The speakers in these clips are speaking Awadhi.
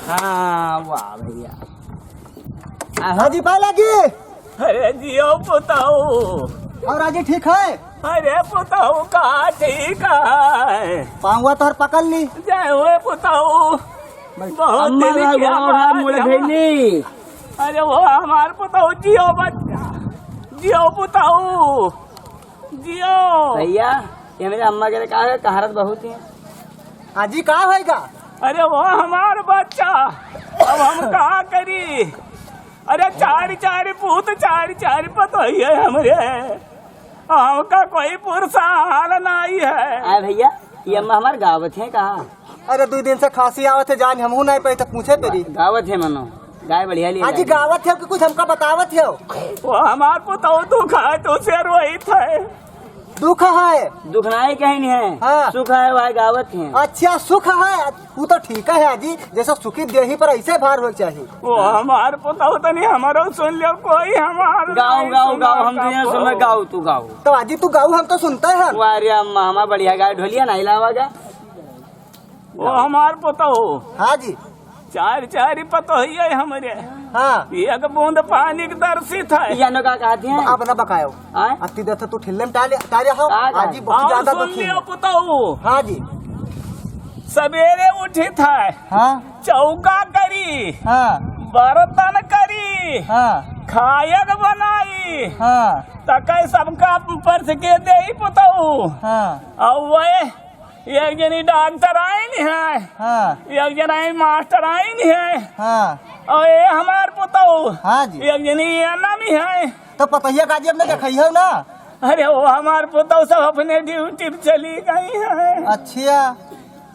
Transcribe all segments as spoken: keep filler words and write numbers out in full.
हाँ, वाह भैया। आहो। हाँ जी, पाए लागी। अरे जियो पुताऊ। और आजी ठीक है? अरे पुताऊ का ठीक है? पाँव तोहर पकड़ ली। जय हुए पुताऊ। बहुत अम्मा दिन के बाद मुड़ गईली। अरे वो हमार पुताऊ जियो बच्चा, जियो पुताऊ। जियो। भैया, ये मेरे अम्मा के का है, कहारत बहुत है। आजी का होएगा? अरे वो हमार बच्चा, अब हम का करी? अरे चार चार पूत, चार चार पतोहिए हमरे, हमका कोई पुरसा हाल नाई है। आए भैया, ये अम्मा हमार गावत है कहाँ? अरे दुइ दिन से खांसी आवत है, जान हमहू नाई पाई तो पूछे पड़ी। गावत है मनो। गाय बढ़िया लिए आजी लागी। गावत है कि कुछ हमका बतावत है? वो हमार पुतौ दुख है, तो से रोइत है। दुख है? दुख नाई कहीं नहीं है। हाँ। सुख है, वह गावत है। अच्छा, सुख है, वो तो ठीक है आजी, जैसे सुखी देही पर ऐसे भार हो चाहिए। वो हमार पुतौ तनी हमारो सुन लियो, कोई हमार गाओ, नहीं गाओ, सुना गाओ, हम का दुनिया समय पुतौ। गाओ, तू गाओ। तो आजी तू गाओ, हम तो सुनते हैं। वाह रे अम्मा, हमार बढ़िया गाय ढोलिया नहीं लावागा। वो हमार पुतौ। हाँ जी। चार चार पतोहिए हमरे। हाँ। एक बूंद पानी के दर्शित है। या नो का कहती हैं? अब ना बकायो। आय? अति देर से तू ठिल्ले में टाले, टाले हो। का आज ही बहुत और ज्यादा सुन दुखी लियो है। पुतौ। हाँ जी। सवेरे उठित है। हाँ। चौका करी। हाँ। बर्तन करी। हाँ। खायक बनाई। हाँ। तकै सबका परस के देई पुतौ। हाँ। और वह एक जनी डॉक्टर आइन है, हाँ। एक जनी मास्टर आइन है, हाँ। और ये हमार पुतौ, हाँ जी। एक जनी एनम है। तो पतोहिया का जी अपने देखइहो ना। अरे वो हमार पुतौ सब अपने ड्यूटी पे चली गई है। अच्छा।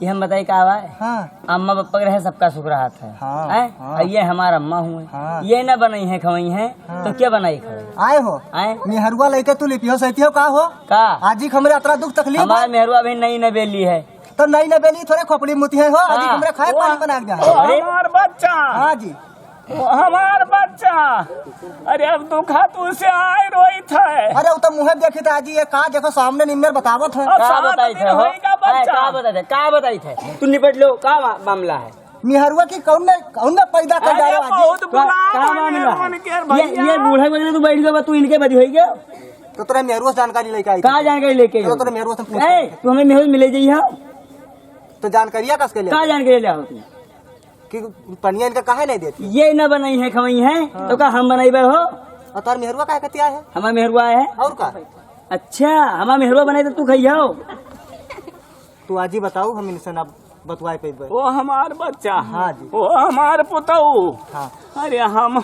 ये हम बताई का बा? हाँ। अम्मा पप्पा के रहे सबका सुख रहत है। हाँ, हैं? हाँ। और ये हमार अम्मा हुए। हाँ। ये ना बनइहैं खवइहैं, हाँ। तो क्या बनाई खवई? आए हो? आए? मेहरुआ लइके तू लिपियो सहितियो का हो? का? आजी के हमरे अतरा दुख तकलीफ हमार है। मेहरुआ अभी नई नबेली है। तो नई नबेली थोड़े खोपड़ी मुती है हो, आजी के हाँ। हमरे खाए वो पानी बना के दे। वो अरे। हमार बच्चा। हाँ जी। वो हमार बच्चा। अरे अब दुखा तू से आए रोइत है। अरे वो तो मुँहे देखित आजी, ये का देखो सामने निम्नर बतावत है। अब का सात बताई दिन थे हो? होइगा आए, बच्चा। का बताई थे? का बताई थे? तू निपट लो, का मा-, मामला है? मेहरुआ की कौन ने, कौन ने पैदा कर अरे डालो आजी? बहुत का, बुरा का मामला है? ये, ये बूढ़ा बगले तू बैठ गया, तू इनके बदी होई गया? तो तोरा मेहरुआ से जानकारी लेके आई थी। का जानकारी लेके चलो, आई? तोरा मेहरुआ से पूछ ए, तू हमें मेहरुआ मिले जाइए। तो जानकारिया कस के ले का आई? जानकारी ले आओ तू? कि पनिया इनका काहे नहीं देती? ये ना बनइहैं, खवइहैं, हाँ। तो का हम बनइबे हो? और तोर मेहरुआ काहे कतिया है? हमार मेहरुआ है। और का? अच्छा, हमार मेहरुआ बनाई तो तू खइहो। तू आजी बताऊ, हम इनसे ना बतवाए पइबे। वो हमार बच्चा। हाँ जी। वो हमार पुतऊ। हाँ। अरे हम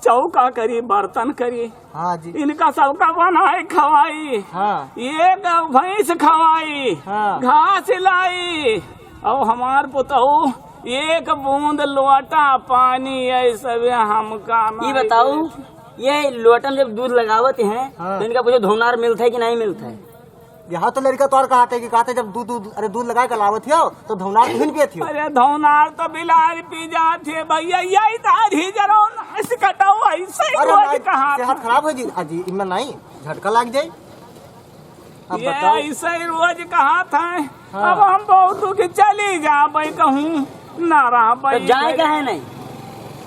चौका करी, बर्तन करी। हाँ जी। इनका सबका बनाए खवाई। हाँ। एक भैंस खवाई। हाँ। घास लाई। और हमार पुतऊ एक बूंद लोटा पानी ऐसे हमका ये नहीं बताऊ, देती। ये लोटा में जब दूध लगावत हैं, हाँ। तो इनका पूछो धोनार मिलता है कि नहीं मिलता है? यहाँ तो लड़का तोर कहत है कि कहते जब दूध, दूध, अरे दूध लगाए के लावत हो, तो धौनार तुहिन पियत हो। अरे धौनार तो बिलार पी जात है भैया, यही दाढ़ी जरो नाश कटाओ, ऐसे ही अरे रोज नाई, कहा सेहत खराब हो जी, अजी, इनमें नाई, झटका लाग जाई। अब ये बताओ। ऐसे ही रोज कहा था, हाँ। अब हम बहुत दुखी चली जा भाई कहूँ, ना रहा भाई तो जाए भाई। का है नहीं?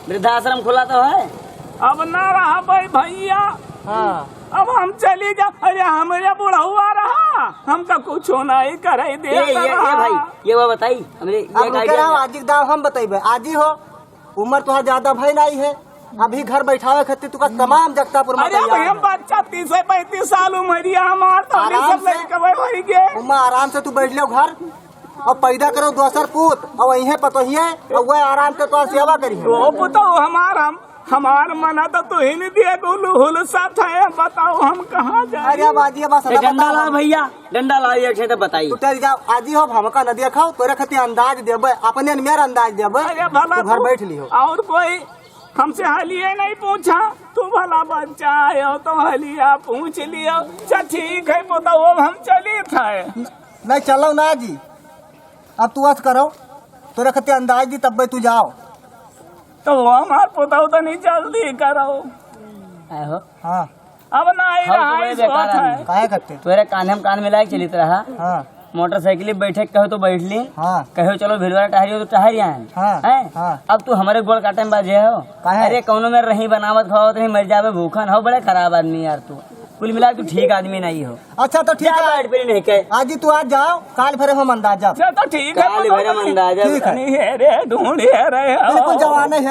वृद्धाश्रम खुला तो है। अब ना रहा भाई भैया। हाँ। अब हम चली जा, अरे हमरे बुढ़ौआ रहा, हमका कुछो नहीं करे दे ये, ये, ये रहा। भाई, ये वो बताई, हमरे, ये अब का रुके क्या रहो, क्या? आजी के दाव हम बतइबे। आजी हो, उम्र तुहार ज्यादा भई नाई है, अभी घर बैठावे खातिर तुका तमाम जगतापुर में अरे तैयार भाई, हम है। बच्चा तीस से पैंतीस साल उमरिया हमार, तो हमरे आराम सब से, लड़कवे होई गे। उम्मा आराम से तू बैठ लो घर, और पैदा करो दोसर पूत, और वहीं पतोहिए, और वह आराम से तोर सेवा करी। वो पुतो हमार, हम, हमार मना तो तू ही नहीं दिए, गुल हुल साथ है, बताओ हम कहाँ जाए? अरे बाजी, बस ए, डंडा बताओ। लाओ भैया, डंडा लाओ, एक से तो बताई। तू चल जाओ, आजी हो, हमका न देखाओ, तोरे खातिर अंदाज देबे, अपने मेर अंदाज देबे। अरे भला तू घर तू बैठ लियो। और कोई हमसे हलिए नहीं पूछा, तू भला बच्चा आयो तो हलिया पूछ लियो। अच्छा ठीक है, बताओ, अब हम चली थे। नहीं, चलो ना जी, अब तू अस करो, तोरे खातिर अंदाज दी, तब्बे तू जाओ। तो वो हमार पुतौ तनी जल्दी करो। आहो। हाँ। अब ना आई हम रहा तो बड़े इस बेकार बात आदमी। है। काहे करते? तोरे कान्हे में कान मिलाए के चलित रहा। हाँ। मोटरसाइकिल पे बैठे कहो तो बैठ ली। हाँ। कहो चलो भिलवाड़ा टहरी हो तो टहरी आए। हाँ, हैं? हाँ। अब तू हमारे गोड़ काटे में बाजे हो। काहे? अरे कौनो में रही बनावत खावत नहीं मर जावे भूखन हो, बड़े खराब आदमी यार तू। कुल मिला तू ठीक आदमी नहीं हो। अच्छा तो ठीक जा है। बैठ पे नहीं कहे। आज ही तू आज जाओ, काल भरे हम अंदाजा। चल तो ठीक है, काल बोलो भरे तो हम ठीक। अंदाजा। ठीक है। नहीं है रे, ढूंढ है रे। बिल्कुल जवान है।